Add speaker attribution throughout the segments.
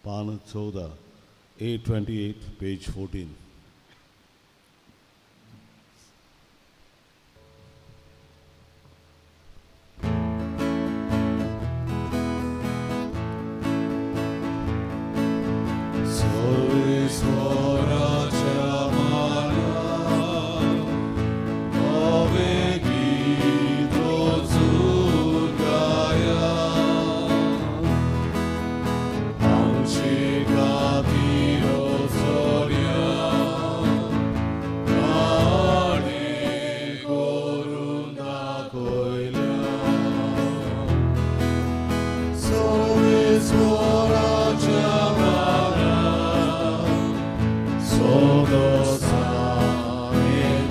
Speaker 1: पान 14, 828, page 14. सर्वेस्वराच्या मानान नवें गीत रोजू गाया. आमचे खातीर सोर्या ताणें करून दाखयल्या. सर्वेस्वराच्या मानान सदोसाने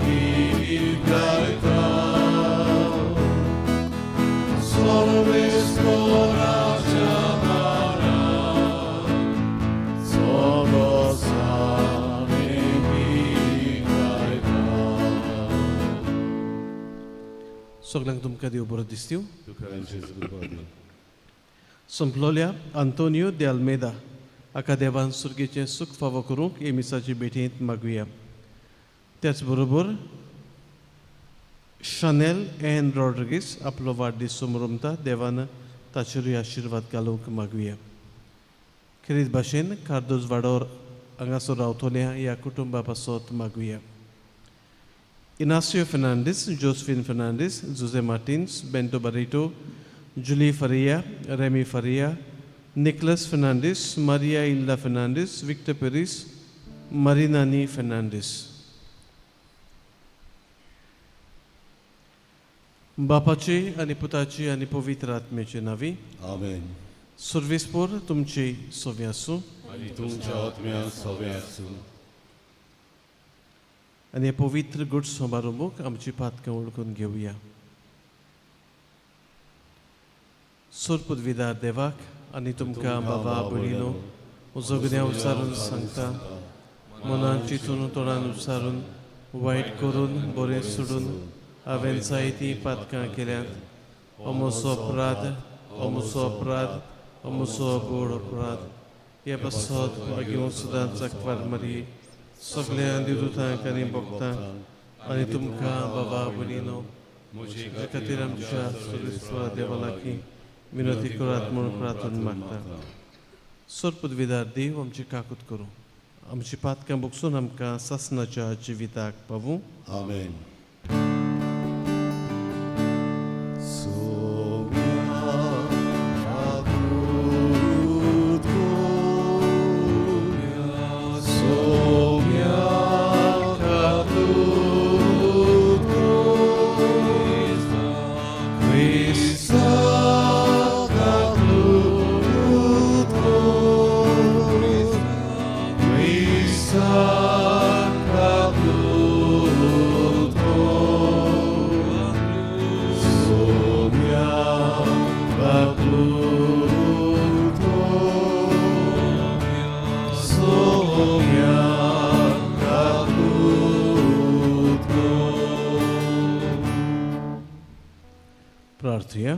Speaker 1: गीत गायता. सर्वेस्वराच्या मानान सदोसाने गीत गायता.
Speaker 2: सगळ्यांक तुमकां देव बरो दिसतीव.
Speaker 1: तुकांचेच कृपा दी.
Speaker 2: संपलोल्या आंतोनियो दे अल्मेदा हाका देवान सुर्गेचें सूख फावो करूंक हे मिसाचे भेटेंत मागुया. त्याच बरोबर शनेल एन रॉड्रिगीस आपलो वाडदीस समरमता, देवान ताचेरूय आशिर्वाद घालूंक मागुया. खेरीत भाशेन कार्दोज वाडोर हांगासर रावतल्या ह्या कुटुंबा पासत मागुया. Inacio Fernandes, Josephine Fernandes, Jose Martins, Bento Barreto, Julie Faria, Remy Faria, Nicholas Fernandes, Maria Ilda Fernandes, Victor Peris, Marinani Fernandes. बापाची आनी पुताची आनी पवित्र आत्म्याचे नावी.
Speaker 1: आमेन.
Speaker 2: सुर्वेस्पोर तुमची सोवी आसूं.
Speaker 1: आनी तुमच्या आत्म्या सवे आसूं.
Speaker 2: आनी हे पवित्र गुड समारंभूक आमची पातकां वळखून घेवया. सोर पदवीदार देवाक आनी तुमकां बाबा भयणीनो म्हजो गुन्यांव उचारून सांगता. मनान चिंतून, तोंडान उच्चारून, वायट करून, बरें सोडून हांवें जायतीं पातकां केल्यांत. अमोसो अपराध, अमोसो अपराध, अमोसो बोड अपराध. हे पासत मागीर सदांच आंकवार मारी, सगळ्या देवदूतांक आनी भक्तांक आनी तुमकां बाबा भयणीनो म्हजे खातीर आमच्या सर्वेस्पर देवा लागीं विनंती करात म्हूण प्रार्थना मागता. सोर पदवीदार देव आमची काकूत करूं, आमची पातकां भोगसून आमकां सासनाच्या जिविताक पावूं.
Speaker 1: आमेन. सोम्या काकूत कोया, सोम्या काकूत कोया, क्रिस्ता काकूत कोया, क्रिस्ता काकूत कोया, सोम्या काकूत कोया, सोम्या काकूत कोया.
Speaker 2: प्रार्थुया.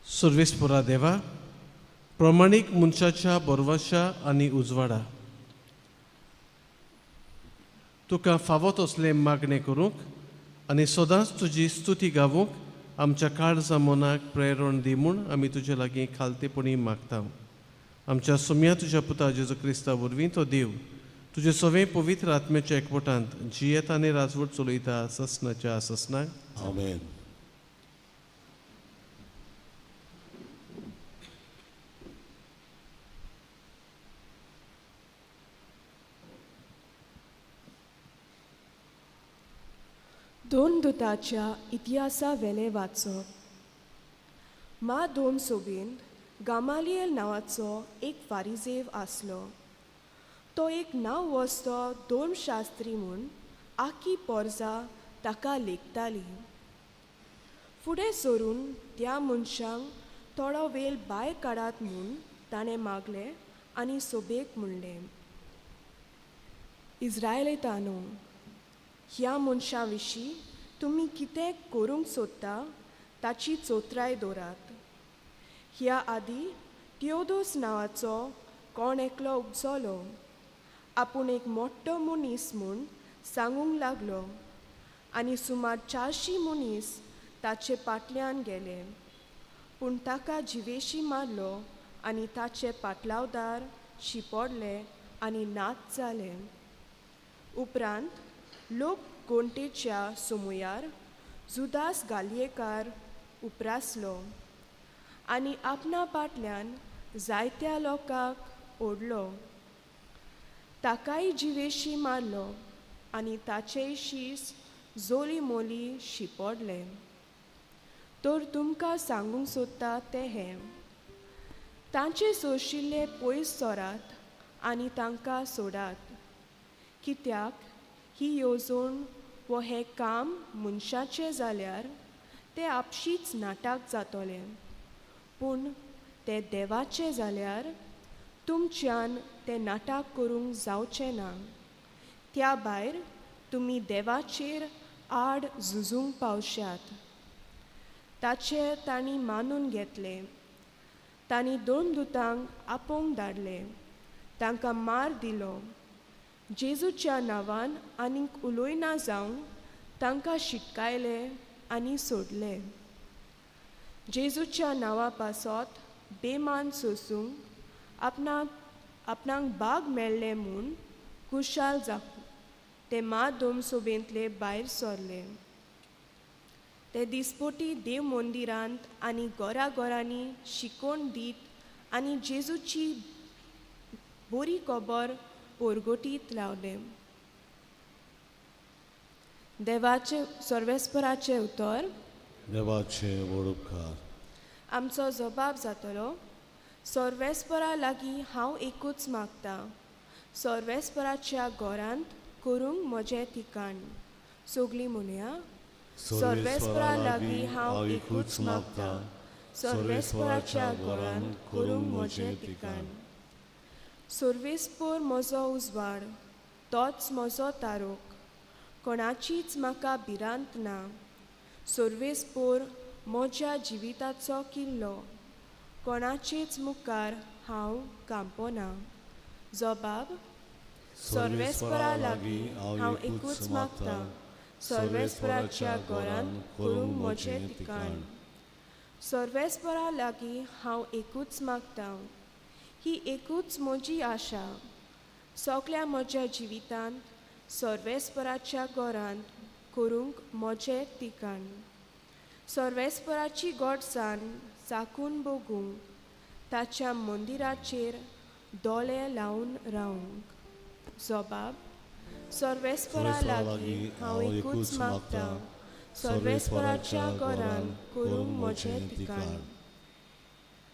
Speaker 2: सर्वेस्पोरा देवा, प्रमाणीक मनशाच्या बरवाशा आनी उजवाडा तुका फावो तसलें मागणें करूंक आनी सदांच तुजी स्तुती गावूंक आमच्या काळजा मनाक प्रेरण दी म्हूण आमी तुजे लागीं खालतेपणी मागता. आमच्या सोम्या तुज्या पुता जेजू क्रिस्ता वरवीं, तो देव तुजे सगळे पवित्र आत्म्याच्या एकवटांत जियेता आनी राजवट चलयता ससनाच्या ससनाक.
Speaker 1: आमेन.
Speaker 3: दोन दुताच्या इतिहासा वेलें वाचप. मा दोन सोबेन गामालियल नांवाचो एक फारिजेव आसलो. तो एक नांव वस्तो धर्मशास्त्री म्हूण आखी पोरजा ताका लेखताली. फुडें सरून त्या मनशांक थोडो वेळ भायर काडात म्हूण ताणें मागलें आनी सोबेक म्हणलें, इज्रायलितानो, ह्या मनशा विशीं तुमी कितें करूंक सोदता ताची चोत्राय दवरात. ह्या आदी त्योदोस नांवाचो कोण एकलो उपजलो, आपूण एक मोठो मनीस म्हूण सांगूंक लागलो आनी सुमार 400 मनीस ताचे फाटल्यान गेले. पूण ताका जिवेशी मारलो आनी ताचे पाटलावदार शिपोडले आनी नाच जाले. उपरांत लोक गोंटेच्या सोमुयार जुदास गालयेकार उपरासलो आनी आपणा फाटल्यान जायत्या लोकांक ओडलो. ताकाय जिवेशी मारलो आनी ताचेय शीस जोली मोली शिपोडले. तर तुमकां सांगूंक सोदता तें हें, तांचे सोशिल्ले पयस सोरात आनी तांकां सोडात, कित्याक ही येवजण वो हें काम मनशाचें जाल्यार तें आपशींच नाटक जातलें, पूण तें देवाचें जाल्यार तुमच्यान तें नाटक करूंक जावचें ना. त्या भायर तुमी देवाचेर आड झुजूंक पावशात. ताचें तांणी मानून घेतलें. तांणी दोन दुतांक आपोवंक धाडले, तांकां मार दिलो. जेजूच्या नांवान आनीक उलयना जावंक तांकां शिटकायले आनी सोडले. जेजूच्या नांवा पासत बेमान सोसूंक आपणाक बाग मेळ्ळें म्हूण खुशाल जावं ते माधोम सोबेंतले भायर सरले. ते दिसपोटी देव मंदिरांत आनी घरा घरांनी शिकोवन दीत आनी जेजूची बरी खबर पोरगोटीत लावले. देवाचे सर्वेस्पराचें उतर.
Speaker 1: देवाचे व्हड उपकार.
Speaker 3: आमचो जबाब जातलो, सर्वेस्परा लागीं हांव एकूच मागतां, सर्वेस्पराच्या घरांत करूंक म्हजें ठिकाण. सगलीं म्हणया, सर्वेस्परा लागीं हांव एकूच मागतां, सर्वेस्पराच्या घरांत करूंक म्हजें ठिकाण. सर्वेस्पर म्हजो उजवाड, तोच म्हजो तारोक, कोणाचीच म्हाका भिरांत ना. सर्वेस्पर म्हज्या जिविताचो किल्लो, कोणाचेच मुखार हांव कांपना. जबाब, सर्वेस्परा लागीं हांव एकूच मागतां, सर्वेस्पराच्या घरांत करूंक म्हजें ठिकाण. सर्वेस्परा लागीं हांव एकूच मागतां, ही एकूच म्हजी आशा, सगल्या म्हज्या जिवितांत सर्वेस्पराच्या घरांत करूंक म्हजें ठिकाण. सर्वेस्पराची गोडसाण चाखून बगूंक, ताच्या मंदिराचेर दोळे लावन रावंक. जबाब, सर्वेस्परा लागीं हांव एकूच मागतां, सर्वेस्पराच्या घरांत करूंक म्हजें ठिकाण.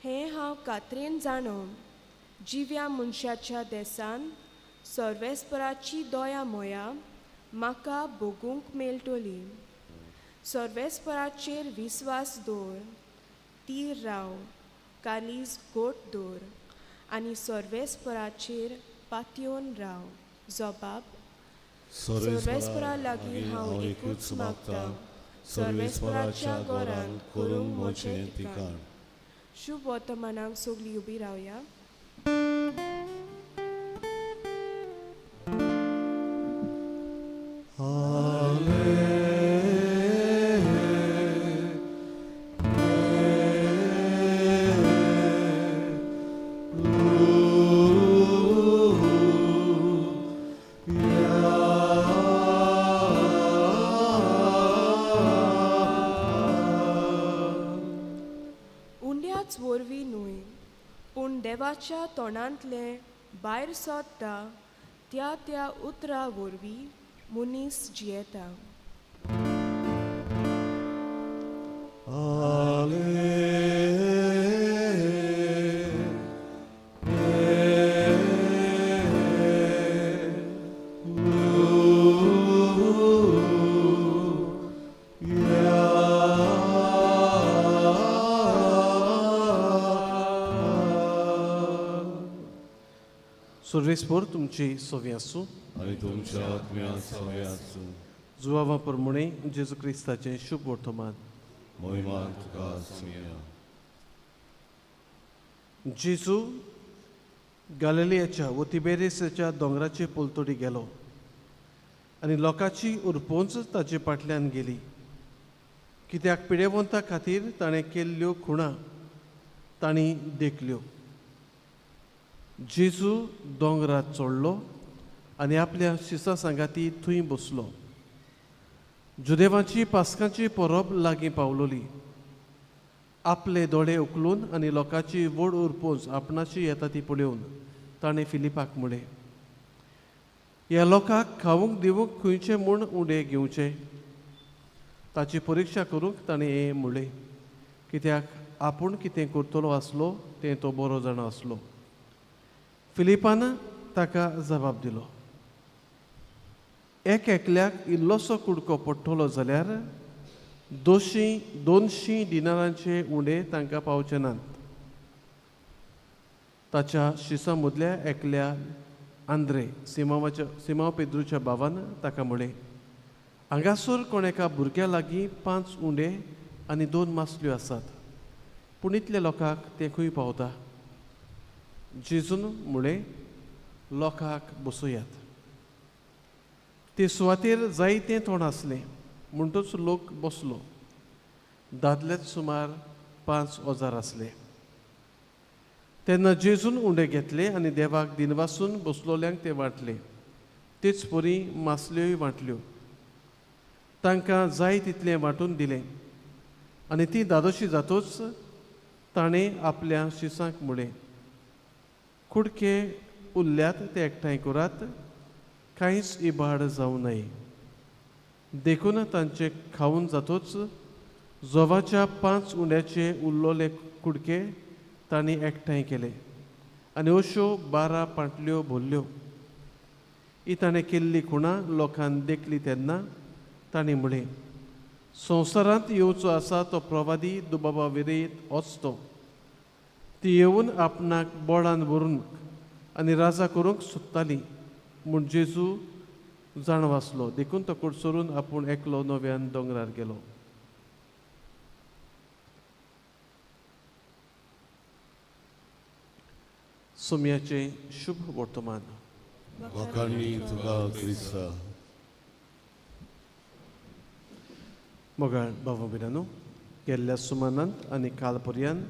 Speaker 3: हें हांव कात्रेन जाणो, जिव्या मनशाच्या देसान सर्वेस्पराची दया मोया म्हाका भोगूंक मेळटली. सर्वेस्पराचेर विस्वास दवर, तीर राव, कालीज गोट दवर आनी सर्वेस्पराचेर पातयेवन राव. जबाब, सर्वेस्परा लागीं हांव एकूच मागतां, सर्वेस्पराच्या घरांत करूंक म्हजें ठिकाण. शुभ वर्तमानाक सगलीं उबी रावया. उंड्याच वरवीं न्हय, पूण देवाच्या तोंडांतलें भायर सरता त्या त्या उतरा वरवीं मनीस जियेता.
Speaker 2: सर्वेस्पर तुमची सोवी आसूं
Speaker 1: आनी तुमच्या आत्म्या सवय आसूं.
Speaker 2: जुवावा प्रमाणे जेजू क्रिस्ताचें शुभ वर्तमान.
Speaker 1: मोहिमान तुका सुया.
Speaker 2: जेजू गालिलियाच्या वो तिबेरियसाच्या दोंगराचे पलतडी गेलो आनी लोकांची उरपोंच ताचे फाटल्यान गेली, कित्याक पिडेवंता खातीर ताणें केल्ल्यो खुणा तांणी देखल्यो. जेजू दोंगरार चडलो आनी आपल्या शिसां सांगाती थंय बसलो. जुदेवांची पास्कांची परब लागीं पावलोली. आपले दोळे उखलून आनी लोकांची व्हड उरपोज आपणाची येता ती पळोवन ताणें फिलिपाक म्हळें, ह्या लोकांक खावंक दिवंक खंयचे म्हूण उडे घेवचे? ताची परिक्षा करूंक ताणें हें म्हळें, कित्याक आपूण कितें करतलो आसलो तें तो बरो जाणा आसलो. फिलिपान ताका जबाब दिलो, एक एकल्याक इल्लोसो कुडको पडटलो जाल्यार 200 डिनारांचे उंडे तांकां पावचे नात. ताच्या शिसां मदल्या एकल्या आंद्रे सिमांव पेद्रूच्या भावान ताका म्हळें, हांगासर कोण एका भुरग्या लागीं 5 उंडे आनी 2 मासल्यो आसात, पूण इतल्या लोकांक तें खंय पावता? जेजून म्हळें, लोकांक बसयात. ते सुवातेर जायतें तोंड आसलें म्हणटच लोक बसलो. दादलेच सुमार 5000 आसले. तेन्ना जेजून उंडे घेतले आनी देवाक दिनवासून बसलोल्यांक ते वांटले. तेच परी मासल्योय वांटल्यो. तांकां जाय तितलें वांटून दिलें आनी ती दादोशी जातूच ताणें आपल्या शिसांक म्हळें, कुडके उरल्यात ते एकठांय करात, कांयच इबाड जावं नये. देखून तांचे खावन जातूच जोवाच्या 5 उंड्याचे उरलोले कुडके तांणी एकठांय केले आनी अश्यो 12 पांटल्यो भरल्यो. ही ताणें केल्ली खुणा लोकान देखली तेन्ना तांणी म्हळें, संवसारांत येवचो आसा तो प्रवादी दुबावा विरयत होच तो. ती येवन आपणाक बोडान व्हरून आनी राजा करूंक सोदताली म्हूण जेजू जाणव आसलो. देखून तो कुडसरून आपूण एकलो नव्यान दोंगरार गेलो. सोम्याचें शुभ वर्तमान.
Speaker 1: वाखाणणी तुका क्रिस्ता.
Speaker 2: मोगाळ बाबा भयणांनो, गेल्ल्या सुमानांत आनी काल पर्यंत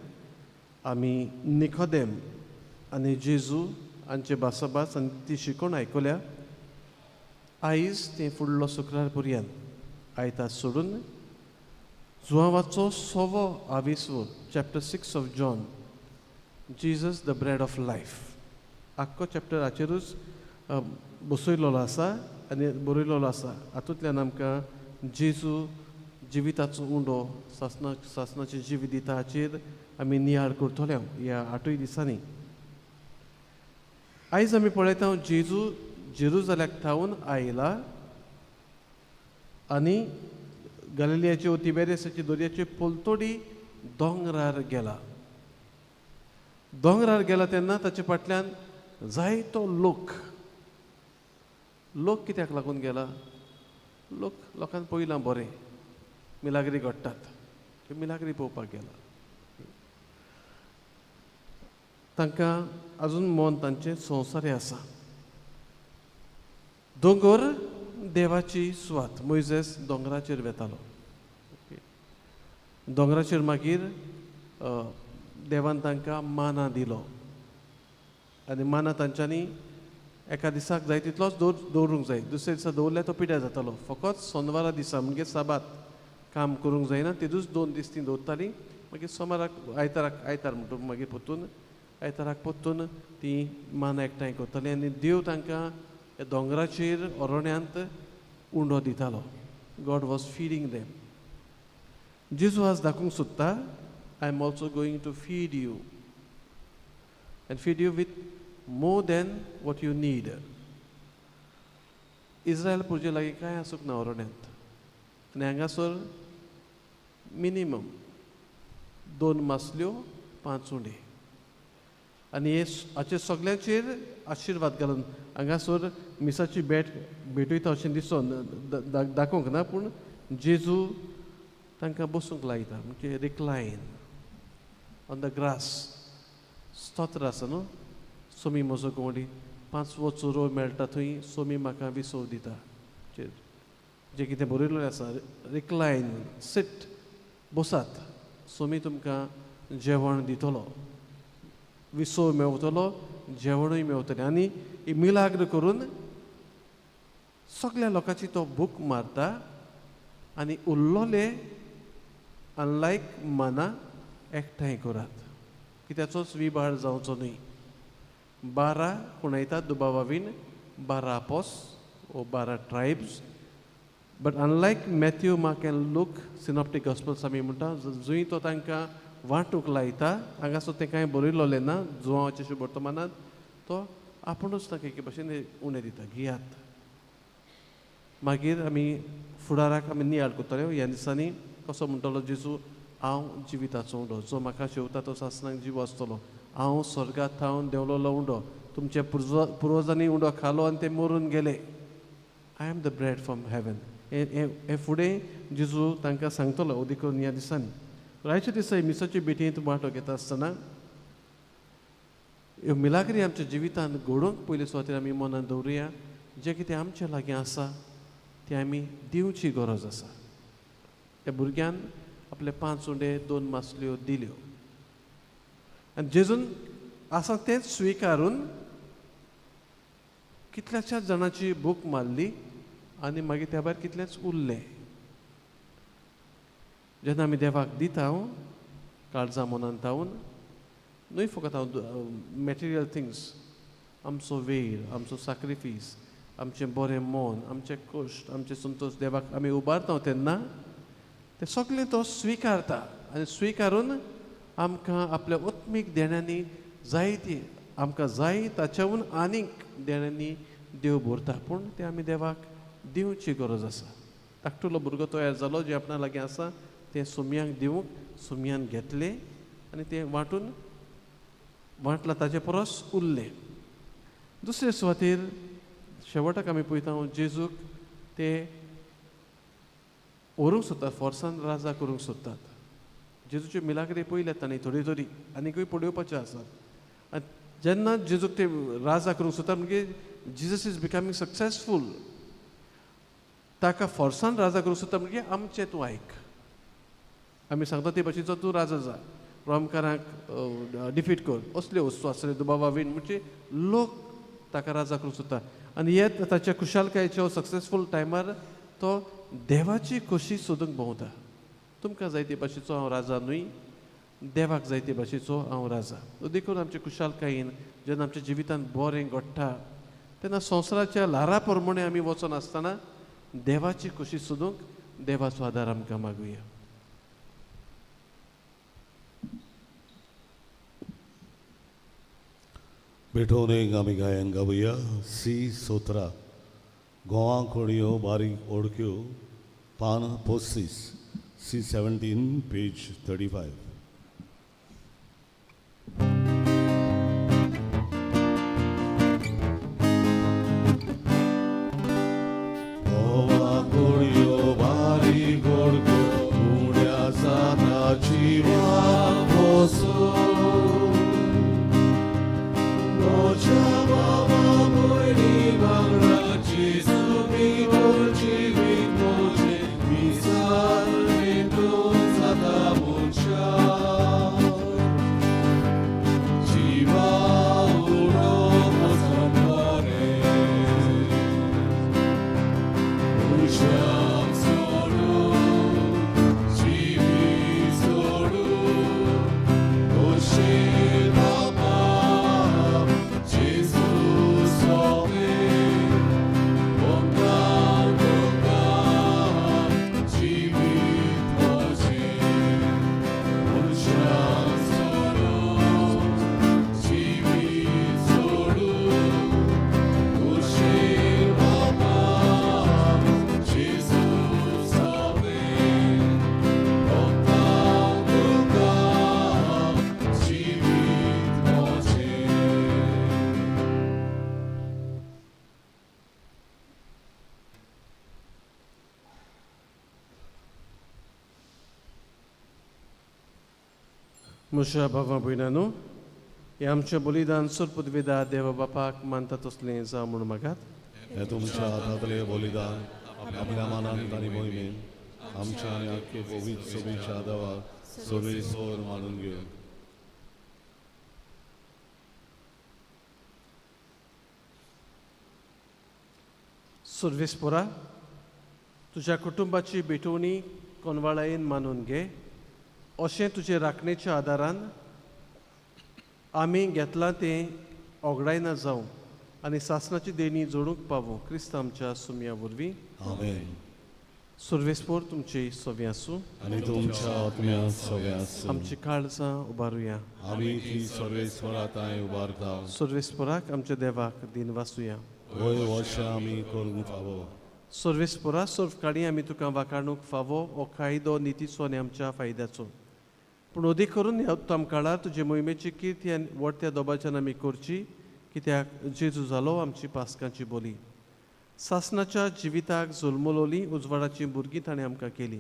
Speaker 2: आमी निकोदेम आनी जेजू हांचे भासाभास आनी ती शिकवण आयकल्या. आयज तें फुडलो शुक्रार पर्यंत आयतार सोडून जुवांवाचो 6वो आविस्वो, chapter 6 of John, Jesus the bread of life. आख्खो चॅप्टर हाचेरूच बसयलेलो आसा आनी बरयलेलो आसा. हातूंतल्यान आमकां जेजू जिविताचो उंडो सासनाचें जिवीत दिता हाचेर आमी नियाळ करतले ह्या 8 दिसांनी. आयज आमी पळयता जेजू जेरुजाल्याक थावन आयला आनी गालिलियाचे वो तिबेरियसाचे दर्याचे पलतडी दोंगरार गेला. दोंगरार गेला तेन्ना ताचे फाटल्यान जायतो लोक. लोक कित्याक लागून गेला? लोक लोकांक पळयलां बरें मिलाग्री घडटात, त्यो मिलाग्री पळोवपाक गेला. तांकां अजून मन तांचें संवसारी आसा. दोंगर देवाची सुवात. मोयजेस दोंगराचेर वेतालो. दोंगराचेर मागीर देवान तांकां माना दिलो आनी माना तांच्यांनी एका दिसाक जाय तितलोच दवरूंक जाय. दुसऱ्या दिसा दवरल्यार तो पिड्यार जातालो. फकत सोनवारा दिसा म्हणजे साबात काम करूंक जायना, तेदूच 2 दीस तीं दवरतालीं. मागीर सोमाराक आयताराक आयतार म्हणटा मागीर परतून आयताराक परतून तीं मानां एकठांय करतालीं आनी देव तांकां ह्या दोंगराचेर अरण्यांत उंडो दितालो. God was feeding them. जेजू आज दाखोवंक सोदता, I am also going to feed you and feed you with more than what you need. Israel पुरजे लागीं कांय आसूंक ना अरण्यांत आनी हांगासर मिनिमम 2 मासल्यो 5 उंडे आनी हे हाचे सगळ्यांचेर आशिर्वाद घालून हांगासर मिसाची भेट भेटयता अशें दिसोन दाखोवंक ना, पूण जेजू तांकां बसूंक लायता, म्हणजे रिक्लायन ऑन the grass. स्तोत्र आसा न्हू, सोमी म्हजो गवंडी, पांचवो चोरो मेळटा थंय सोमी म्हाका विसव दिता. जें कितें बरयलेलें आसा, रिक्लायन, सिट, बसात, सोमी तुमकां जेवण दितलो, विसव मेवतलो, जेवणूय मेवतलें. आनी ही मिलाग्र करून सगळ्या लोकांची तो भूक मारता आनी उरलोले अनलायक मना एकठांय करात, कित्याचोच विभार जावचो न्हय. 12 खुणायतात दुबावावीन, 12 आपोस ओ 12 tribes. But unlike Matthew, Mark and Luke synoptic gospels आमी म्हणटा, जंय तो तांकां वांटूंक लायता, हांगासर तें कांय बरयलोलें ना. जुवांचे शुभवर्तमानांत तो आपुणूच तांकां एके भशेन उणें दिता, घेयात. मागीर आमी फुडाराक आमी नियाळ करतले ह्या दिसांनी कसो म्हणटलो जेजू, हांव जिविताचो उंडो, जो म्हाका जेवता तो सासणाक जीव आसतलो. हांव स्वर्गांत थावन देंवलोलो उंडो, तुमचे पुर्वजांनी उंडो खालो आनी ते मरून गेले. I am the bread from heaven. हें फुडें जेजू तांकां सांगतलो अदीक करून ह्या दिसांनी. रायच्या दिसा मिसाचे भेटयेंत वांटो घेता आसतना ह्यो मिलाग्री आमच्या जिवितांत घडोवंक पयले सुवातेर आमी मनांत दवरुया. जें कितें आमच्या लागीं आसा तें आमी दिवची गरज आसा. त्या भुरग्यान आपले 5 उंडे 2 मासल्यो दिल्यो आनी जेजून आसा तेंच स्विकारून कितल्याशाच जाणांची भूक मारली आनी मागीर त्या भायर कितलेंच उरलें. जेन्ना आमी देवाक दिता काळजा मनान तावन, न्हय फकत हांव मॅटेरियल थिंग्स, आमचो वेळ, आमचो साक्रिफीस, आमचें बरें मन, आमचें कश्ट, आमचें संतोश देवाक आमी उबारता तेन्ना तें सगळें तो स्विकारता आनी स्विकारून आमकां आपल्या आत्मीक देण्यांनी जाय ती आमकां जाय ताच्याहून आनीक देण्यांनी देव भरता. पूण तें आमी देवाक दिवची गरज आसा. धाकटुलो भुरगो तयार जालो, जें आपणा लागीं आसा तें सोम्यांक दिवंक सोम्यान घेतलें आनी तें वांटून वांटलां ताचे परस उरलें. दुसरे सुवातेर शेवटाक आमी पळयता जेजूक ते व्हरूंक सोदतात, फोर्सान राजा करूंक सोदतात. जेजूच्यो मिलाग्री पळयल्यात तांणी थोडी थोडी, आनीकूय पळोवपाच्यो आसात. आनी जेन्ना जेजूक ते राजा करूंक सोदतात म्हणजे जीजस is becoming successful. ताका फोर्सान राजा करूंक सोदता म्हणजे आमचें तूं आयक, आमी सांगता ते भाशेचो तूं राजा जा, रोमकारांक डिफीट कर, असल्यो वस्तू आसल्यो दुबावा वीण म्हणजे लोक ताका राजा करूंक सोदता. आनी हे ताच्या खुशालकायेच्या सक्सेसफूल टायमार तो देवाची खोशी सोदूंक भोंवता. तुमकां जाय ते भाशेचो हांव राजा न्हय, देवाक जाय ते भाशेचो हांव राजा. देखून आमचे खुशालकायेन जेन्ना आमच्या जिवितांत बरें घडटा तेन्ना संवसाराच्या ल्हारा प्रमाणे आमी वचनासतना देवाची खोशी सोदूंक देवाचो आदार आमकां मागुया.
Speaker 1: भेटोवणेक आमी गायन गावया सी 17 गोवा खोडयो बारीक ओडक्यो पान 25 सी 17 पेज 35. गोवा खोडयो बारीक ओडक्यो उड्या जाता जिवा वसो
Speaker 2: म्हज्या भावा भयणांनो, हें आमचें बलिदान सोरपुदवेदा देवा बापाक मानता तसलें जावं म्हूण मागात.
Speaker 1: हे तुमच्या हातांतलें बलिदान आपल्या मनान आनी मोहिमेन आमच्या आनी आख्खे पवित्र सोबीच्या देवाक सर्वेस्वर मानून घेवन.
Speaker 2: सुर्वेस्पोरा, तुज्या कुटुंबाची भेटवणी कोनवाळायेन मानून घे, अशें तुजे राखणेच्या आदारान आमी घेतलां तें ओगडायना जावं आनी सासणाची देणी जोडूंक पावूं, क्रिस्त आमच्या सुमया वरवीं.
Speaker 1: आमेन.
Speaker 2: सुर्वेस्पोर तुमची सवी आसूं
Speaker 1: आनी तुमच्या आत्म्या सगळ्या आसूं.
Speaker 2: आमची काळजां उबारुया.
Speaker 1: आमी ती सर्वेस्वरा तांय उबारता.
Speaker 2: सुर्वेस्पोराक आमच्या देवाक दिन वासुया.
Speaker 1: वय वर्षां आमी करूंक फावो.
Speaker 2: सर्वेस्पोरा, सर्व काणी आमी तुका वाखाणूंक फावो हो कायदो नितीचो आनी आमच्या फायद्याचो, पूण अदीक करून ह्या उत्तम काळार तुजे मोहिमेची किर्ती आनी वडत्या दोबाच्यान आमी करची, कित्याक जेजू जालो आमची पास्कांची बोली. सासणाच्या जिविताक जल्मलोली उजवाडाची भुरगीं ताणें आमकां केली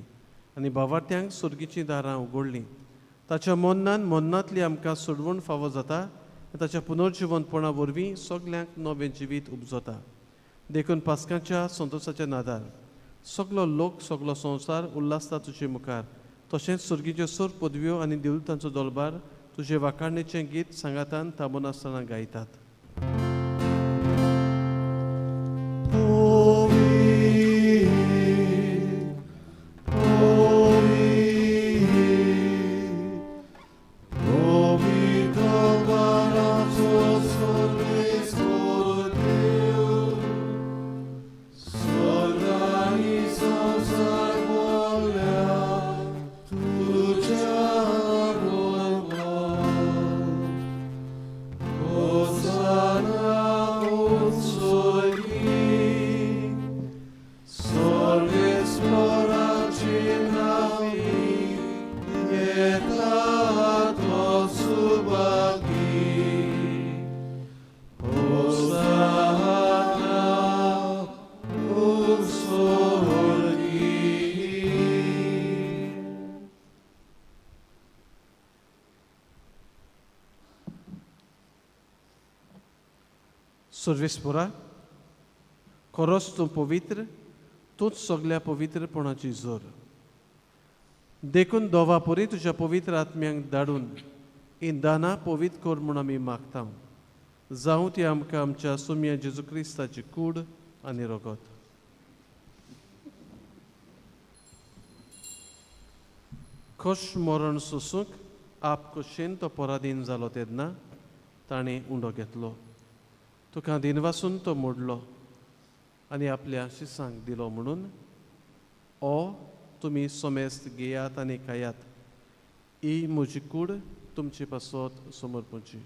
Speaker 2: आनी भावार्थ्यांक सुर्गीचीं दारां उगडलीं. ताच्या मोन्नान मोन्नांतली आमकां सोडवण फावो जाता आनी ताच्या पुनर्जिवनपणा वरवीं सगल्यांक नवें जिवीत उपजता. देखून पास्कांच्या संतोसाच्या नादार सगलो लोक सगलो संवसार उल्हासता तुजे मुखार, तशेंच सुर्गीच्यो सोर पदव्यो आनी देवतांचो दलबार तुजे वाखाणेचें गीत सांगातान थांबनासतना गायतात. सर्वेस्पोरा, खरोच तूं पवित्र, तूंच सगल्या पवित्रपणाची जोर. देखून दोवा परी तुज्या पवित्र आत्म्यांक धाडून हीं दानां पवित्र कर म्हूण आमी मागता. जावं ती आमकां आमच्या सोम्या जेजू क्रिस्ताची कूड आनी रगत. खोश मरण सोसूंक आप खोशेन तो पराधीन जालो तेन्ना ताणें उंडो घेतलो, तुका दिनवासून तो मोडलो आनी आपल्या शिसांक दिलो म्हणून, ओ तुमी समेस्त घेयात आनी खायात, ही म्हजी कूड तुमचे पासत समर्पणची.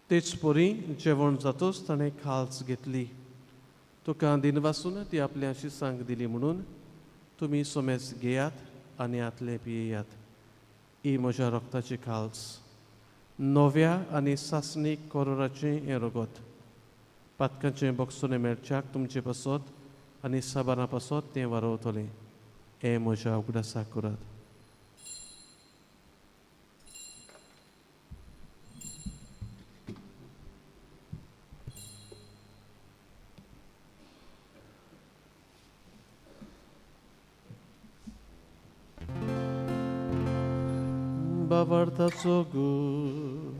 Speaker 2: तेच परी जेवण जातोच ताणें खाल्स घेतली, तुका दिनवासून ती आपल्या शिसांक दिली म्हणून, तुमी सोमेस घेयात आनी आतले पियेयात, ही म्हज्या रक्ताची खाल्स, नव्या आनी सासणीक कोरोराचें हें रगत, पातकांचें बक्षोने मेळच्याक तुमचे पासत आनी साबारां पासत तें वारोवतलें, हें म्हज्या उगडासाक करात. बाबार्थाचो गूण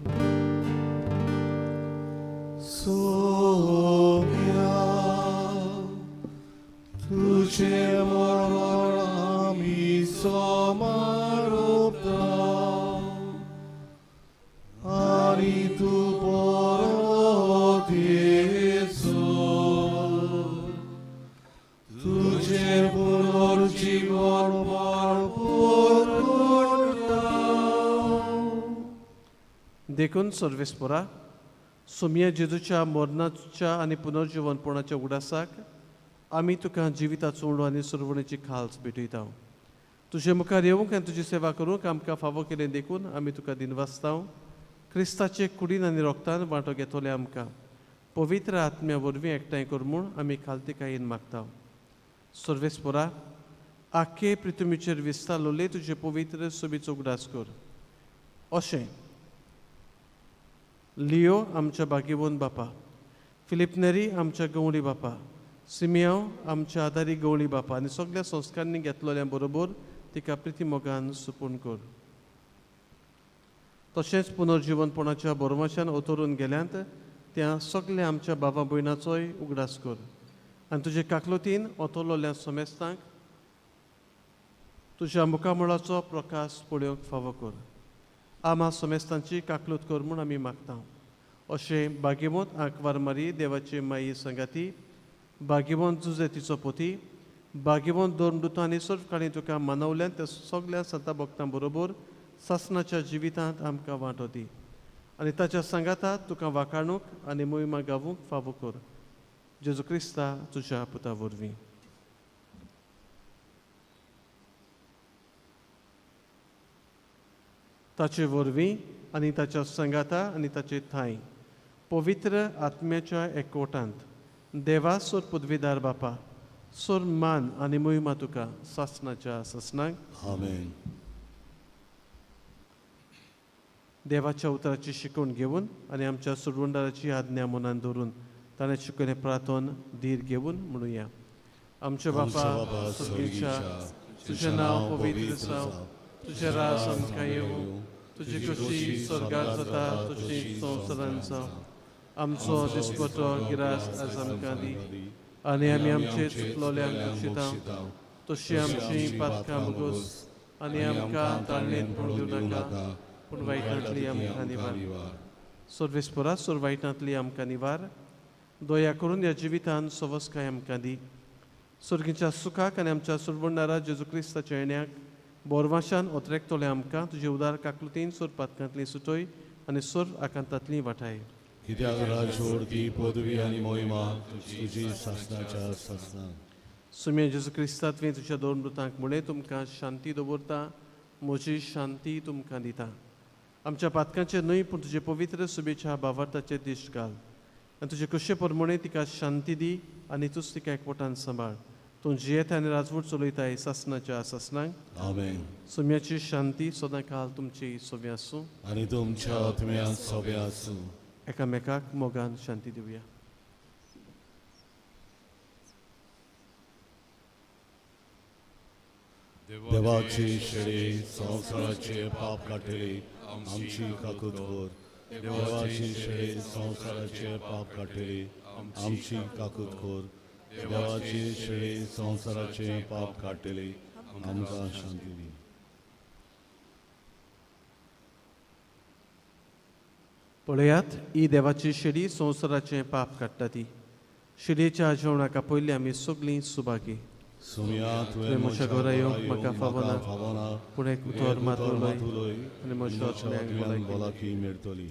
Speaker 1: सोम्या तुझे मरण आमी समारोपता आनी तूं परत येसो तुझे पुनर्जीवन
Speaker 2: देखून सर्वेस्पोरा, सोम्या जेजूच्या मरणाच्या आनी पुनर्जीवनपणाच्या उगडासाक आमी तुका जिविताचो उणो आनी सुरवणेची खाल्स भेटयता. तुजे मुखार येवंक आनी तुजी सेवा करूंक आमकां फावो केलें देखून आमी तुका दिनवासता. क्रिस्ताचे कुडीन आनी रोगतान वांटो घेतले आमकां पवित्र आत्म्या वरवीं एकठांय कर म्हूण आमी खालतीकायेन मागता. सर्वेस्पोरा आख्खे पृथ्वीचेर विस्तारलोले तुजे पवित्र सोबीचो उगडास कर. अशें लियो आमच्या बागेवन बापा, फिलीप नेरी आमच्या गवळी बापा, सिमियांव आमच्या आदारी गवळी बापा आनी सगळ्या संस्कारांनी घेतलेल्या बरोबर तिका प्रिती मोगान सुपून कर. तशेंच पुनर्जिवनपणाच्या बरोमाच्यान ओतरून गेल्यांत त्या सगळ्या आमच्या बाबा भयणाचोय उगडास कर आनी तुजे काकलुतीन ओतरलोल्या समेस्तांक तुज्या मुखामळाचो प्रकाश पळोवंक फावो कर. आमा समेस्तांची काकलूत कर म्हूण आमी मागता. अशें बागेवंत आंकवार मारी देवाची माई संगाती, बागेवंत जुजे तिचो पोती, बागेवंत धर्मदूतां आनी सर्वकाळी तुका मानवल्यान त्या सगळ्या संता भक्तां बरोबर सासणाच्या जिवितांत आमकां वांटो दी आनी ताच्या सांगाता तुका वाखाणूक आनी मोहिमा गावूंक फावो कर. जेजू क्रिस्ता तुज्या पुता वरवीं. ताचे वरवीं आनी ताच्या सांगाता आनी ताचे ठांय पवित्र आत्म्याच्या एकवटांत देवा सोर पदवीदार बापा सोर मान आनी मोहिमा तुका सासणाच्या सासणाक.
Speaker 1: आमेन.
Speaker 2: देवाच्या उतराची शिकवण घेवन आनी आमच्या सुरवंडाराची आज्ञा मनान धरून ताणें शिकयलें प्रार्थन धीर घेवन म्हणुया. आमच्या बापा स्वर्गीच्या, तुजें नांव पवित्र जावं, तुजें राज आमकां येवं, तुजी खोशी स्वर्गार जाता तशी संवसारांत जावं. आमचो दिसपटो गिरास आज आमकां दी आनी आमी आमचे चुकलोल्यांक बक्षिता तशी आमची पातकां भोगोस आनी आमकां ताळणेंत पडूंक दिवं नाका, पूण वायटांतली आमकां निवार. सर्वेस्पोरा सोर वायटांतली आमकां निवार. दया करून ह्या जिवितान सवसकाय आमकां दी. सर्गीच्या सुखाक आनी आमच्या सुरवंडारा जेजू क्रिस्ताच्या येण्याक बोरवाशान ओतरेकतले आमकां तुजे उदार काकलुतीन सोर पातकांतली सुटय आनी सोर आकांतांतली वाटाय.
Speaker 1: कित्याक राजवडती पदवी आनी मोहिमा तुजी सासणाच्या सासणाक.
Speaker 2: सुम्या जेजू क्रिस्ता तुवें तुज्या दोन मृतांक म्हणलें, तुमकां शांती दवरता, म्हजी शांती तुमकां दिता. आमच्या पातकांचेर न्हय पूण तुजे पवित्र सुबेच्या भावार्थाचेर दिश्ट घाल आनी तुजे कशे प्रमाणे तिका शांती दी आनी तूच तिका एकवटान सांबाळ. तूं जियेता आनी राजवट चलयताय सासणाच्या सासणाक.
Speaker 1: आमेन.
Speaker 2: सुम्याची शांती सदां काल तुमची सोबी आसूं
Speaker 1: आनी तुमच्या आत्म्यांत सोबी आसूं.
Speaker 2: एकामेकाक मोगान शांती दिवया.
Speaker 1: देवाची शेळी संवसाराचे पाप काडटली आमची काकूत कर. देवाची शेळी संवसाराचे पाप काडटली आमची काकूत कर. देवाची शेळी संवसाराचे पाप काडटली आमकां शांती दी.
Speaker 2: पळयात, ही देवाची शेळी संवसाराचें पाप काडटा ती. शेळयेच्या जेवणाक आपयल्ली आमी सगळीं सुभागी.
Speaker 1: सुम्या तुवें म्हज्या घरा येवंक म्हाका फावना,
Speaker 2: पूण एक उतर मात उलय आनी म्हज्या आत्म्याक
Speaker 1: भलायकी मेळटली.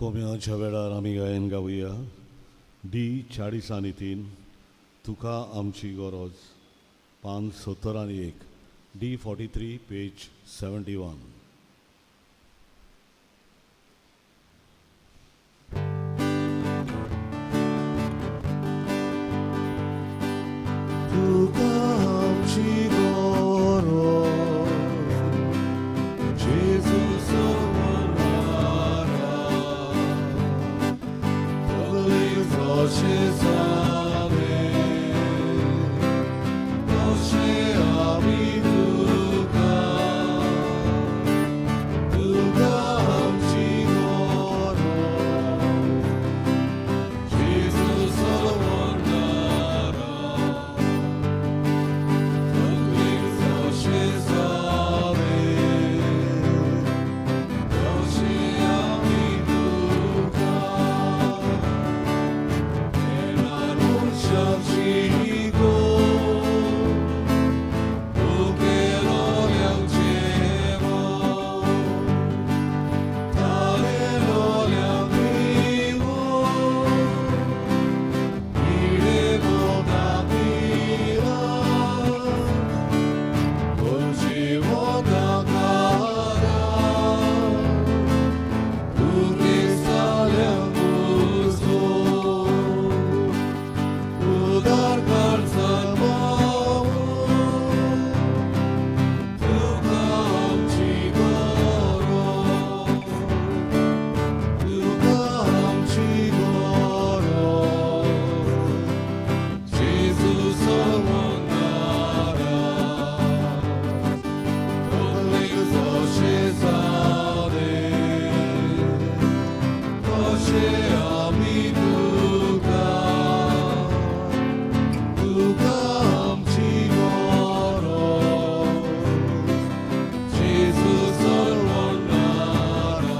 Speaker 1: कोम्याच्या वेळार आमी गायन गावया डी 43 तुका आमची गरज पान 71 डी 43 पेज 71. तुका आमची गरज जेजू सोडणारा तकलेक जशें जालें तशें आमी तुका तुका आमची गरज जेजू सोडणारा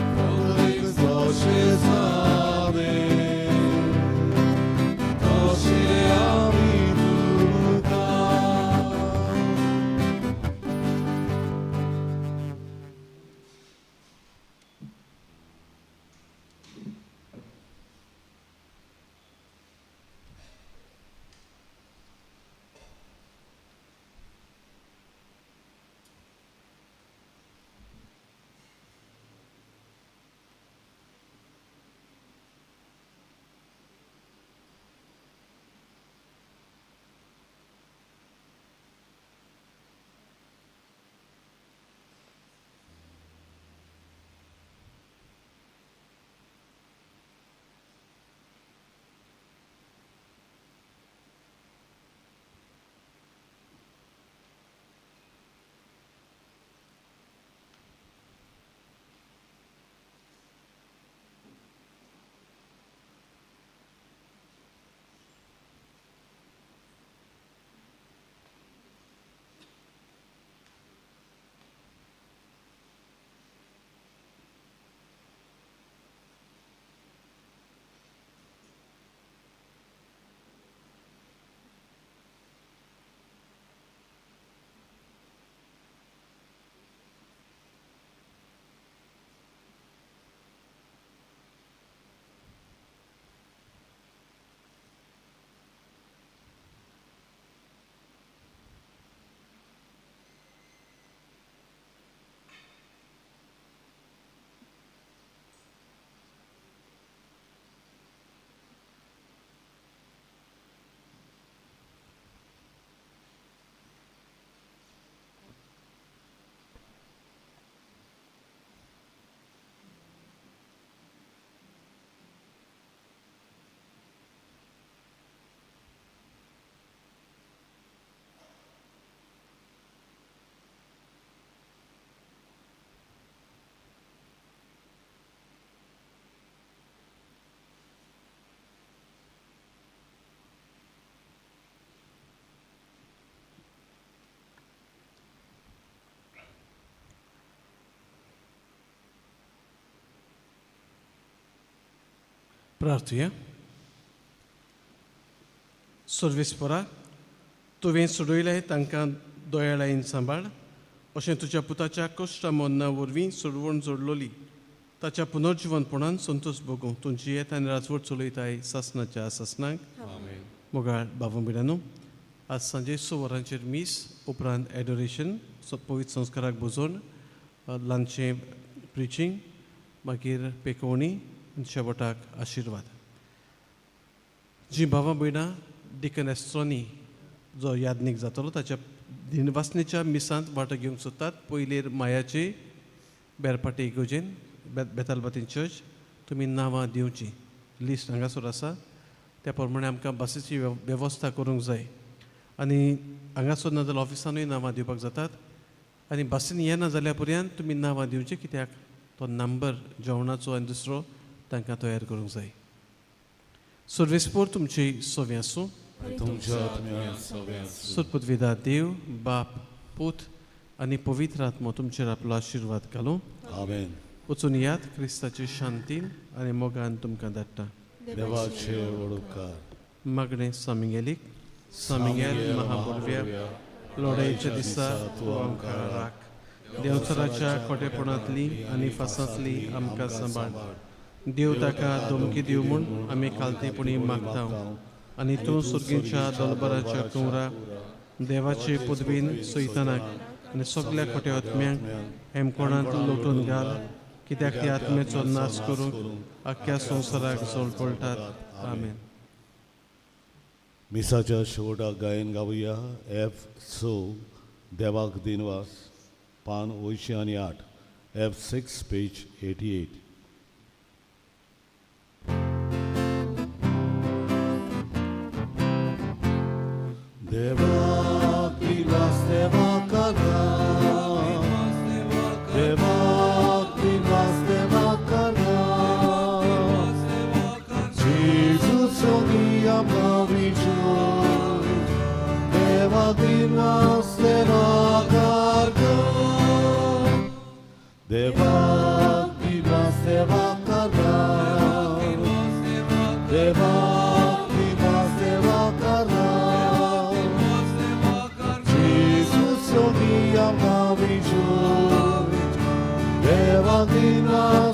Speaker 1: तकलेक जशें जालें तशें आमी तुका
Speaker 2: प्रार्थुया. सर्वेस्परा, तुवें सोडयले तांकां दोयाळायेन सांबाळ, अशें तुज्या पुताच्या कश्टा मरना वरवीं सोडवण जोडलोली. ताच्या पुनर्जिवनपणान संतोष भोगूं. तूं जियेत आनी राजवट चलयताय सासनाच्या सासनाक. मोगाळ बाबा भयणांनो, आज सांजे 6 वरांचेर मीस, उपरांत एडोरेशन, पवित्र संस्काराक भोजन, ल्हानशें प्रिचींग, मागीर पेकोवणी आनी शेवटाक आशिर्वाद. जी भावां भयणां डिकन एस्ट्रोनी जो यादनीक जातलो ताच्या दिनवासनेच्या मिसांत वांटो घेवंक सोदतात, पयलीर मायाचे बेरपाटी इगोजेन बेतालबातीन चर्च तुमी नांवां दिवचीं. लिस्ट हांगासर आसा त्या प्रमाणे आमकां बसीची वेवस्था करूंक जाय आनी हांगासर ना जाल्यार ऑफिसानूय नांवां दिवपाक जातात आनी बसीन येना जाल्यार पर्यंत तुमी नांवां दिवचीं, कित्याक तो नंबर जेवणाचो आनी दुसरो तांकां तयार करूंक जाय. सर्वेस्पोर तुमची सवे आसूं. सुरपुतविदा देव बाप पूत आनी पवित्र आत्मो तुमचेर आपलो आशिर्वाद घालूं.
Speaker 1: आमेन.
Speaker 2: वचून याद क्रिस्ताची शांतीन आनी मोगान तुमकां धाडटा.
Speaker 1: देवाचे उपकार.
Speaker 2: मागणें सामिंगेलीक. सामिंगेल महापुर्व्या, लढायेच्या दिसा तूं आमकां राख. देंवचाराच्या खोटेपणांतली आनी फासांतली आमकां सांबाळ. देव ताका धमकी दिव म्हूण आमी खालतेपणी मागता आनी तूं सुर्गीच्या दलबराच्या कुंवरा देवाचे पदवीन सैतानाक आनी सगल्या खोट्या आत्म्यांक हेमकोणांत लोटून घाल, कित्याक त्या आत्म्याचो नाश करूंक आख्ख्या संवसाराक जळपळटात. आमेन.
Speaker 1: मिसाच्या शेवटाक गायन गावया F6 देवाक दिनवास, पान 88, F6 page 88. देवाक दिनवास, देवाक देवाक दिनवास, देवाक जेजू आमकां विजय. देवाक दिनवास, देवाक देवाक दिनवास, देवाक देवाक दिनवास, देवाक जेजू आमकां विजय. देवाक दिनवास.